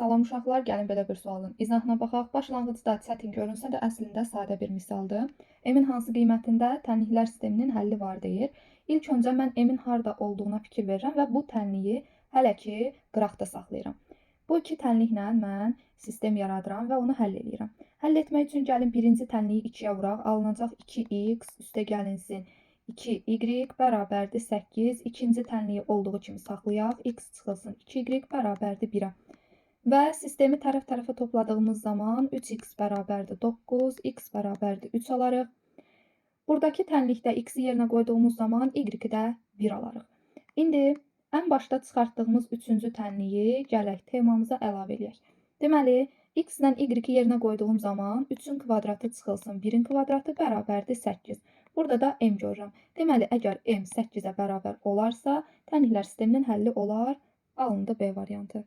Salam uşaqlar, gəlin belə bir sualın izahına baxaq. Başlanğıcda çətin görünsə də əslində sadə bir misaldır. M-in hansı qiymətində tənliklər sisteminin həlli var deyir. İlk öncə mən M-in harda olduğuna fikir verirəm və bu tənliyi hələ ki qıraqda saxlayıram. Bu iki tənliklə mən sistem yaradıram və onu həll eləyirəm. Həll etmək üçün gəlin birinci tənliyi 2-yə vuraq. Alınacaq 2x üstə gəlinsin 2y bərabərdir 8. İkinci tənliyi olduğu kimi saxlayaq. X çıxılsın 2y bərabərdir 1-ə. Və sistemi tərəf-tərəfə topladığımız zaman 3x bərabərdir 9, x bərabərdir 3 alarıq. Buradakı tənlikdə x-i yerinə qoyduğumuz zaman y-i də 1 alarıq. İndi ən başda çıxartdığımız üçüncü tənliyi gələk temamıza əlavə eləyək. Deməli, x ilə y-i yerinə qoyduğum zaman 3-ün kvadratı çıxılsın 1-in kvadratı bərabərdir 8. Burada da m görürəm. Deməli, əgər m 8-ə bərabər olarsa, tənliklər sisteminin həlli olar. Alındı B variantı.